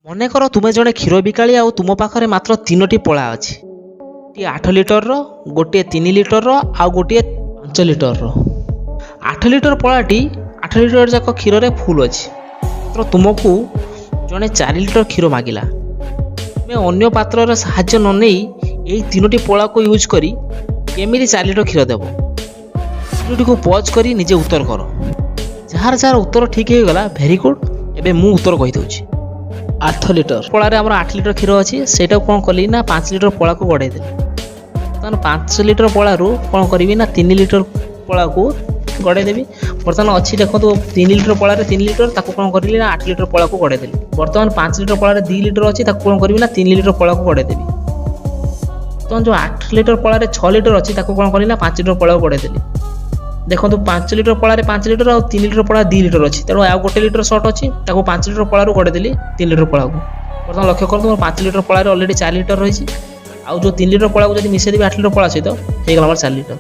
ମନେକର ତୁମେ ଜଣେ କ୍ଷୀର ବିକାଳି ଆଉ ତୁମ ପାଖରେ ମାତ୍ର ତିନୋଟି ପଳା ଅଛି। ଗୋଟିଏ 8 ଲିଟରର, ଗୋଟିଏ 3 ଲିଟରର ଆଉ ଗୋଟିଏ 5 ଲିଟରର। 8 ଲିଟର ପଳାଟି 8 ଲିଟର ଯାକ କ୍ଷୀରରେ ଫୁଲ୍ ଅଛି। ମାତ୍ର ତୁମକୁ ଜଣେ 4 ଲିଟର କ୍ଷୀର ମାଗିଲା। ତୁମେ ଅନ୍ୟ ପାତ୍ରର ସାହାଯ୍ୟ ନ ନେଇ ଏହି ତିନୋଟି ପଳାକୁ ୟୁଜ୍ କରି କେମିତି 4 ଲିଟର କ୍ଷୀର ଦେବ? ଭିଡ଼ିଓଟିକୁ ପଜ୍ କରି ନିଜେ ଉତ୍ତର କର। ଯାହାର ଯାହାର ଉତ୍ତର ଠିକ୍ ହେଇଗଲା, ଭେରି ଗୁଡ୍। ଏବେ ମୁଁ ଉତ୍ତର କହିଦେଉଛି। 8 ଲିଟର ପଳାରେ ଆମର 8 ଲିଟର କ୍ଷୀର ଅଛି। ସେଇଟାକୁ କ'ଣ କଲି ନା 5 ଲିଟର ପଳାକୁ ଗଡ଼େଇ ଦେଲି। ବର୍ତ୍ତମାନ 5 ଲିଟର ପଳାରୁ କ'ଣ କରିବି ନା 3 ଲିଟର ପଳାକୁ ଗଡ଼େଇ ଦେବି। ବର୍ତ୍ତମାନ ଅଛି ଦେଖନ୍ତୁ, 3 ଲିଟର ପଳାରେ 3 ଲିଟର, ତାକୁ କ'ଣ କରିଲି ନା 8 ଲିଟର ପଳାକୁ ଗଡ଼େଇ ଦେଲି। ବର୍ତ୍ତମାନ 5 ଲିଟର ପଳାରେ 2 ଲିଟର ଅଛି, ତାକୁ କ'ଣ କରିବି ନା 3 ଲିଟର ପଳାକୁ ଗଡ଼େଇ ଦେବି। ବର୍ତ୍ତମାନ ଯେଉଁ 8 ଲିଟର ପଳାରେ 6 ଲିଟର ଅଛି, ତାକୁ କ'ଣ କଲି ନା 5 ଲିଟର ପଳାକୁ ଗଡ଼େଇ ଦେଲି। ଦେଖନ୍ତୁ, 5 ଲିଟର ପଳାରେ 5 ଲିଟର ଆଉ 3 ଲିଟର ପଳା 2 ଲିଟର ଅଛି। ତେଣୁ ଆଉ 1 ଲିଟର ସର୍ଟ ଅଛି, ତାକୁ 5 ଲିଟର ପଳାରୁ ଗଡ଼େଇ ଦେଲି 3 ଲିଟର ପଳାକୁ। ବର୍ତ୍ତମାନ ଲକ୍ଷ୍ୟ କରନ୍ତୁ, ମୋର 5 ଲିଟର ପଳାରେ ଅଲରେଡ଼ି 4 ଲିଟର ରହିଛି। ଆଉ ଯେଉଁ 3 ଲିଟର ପଳାକୁ ଯଦି ମିଶାଇ ଦେବି 8 ଲିଟର ପଳା ସହିତ, ହେଇଗଲା ଆମର 4 ଲିଟର।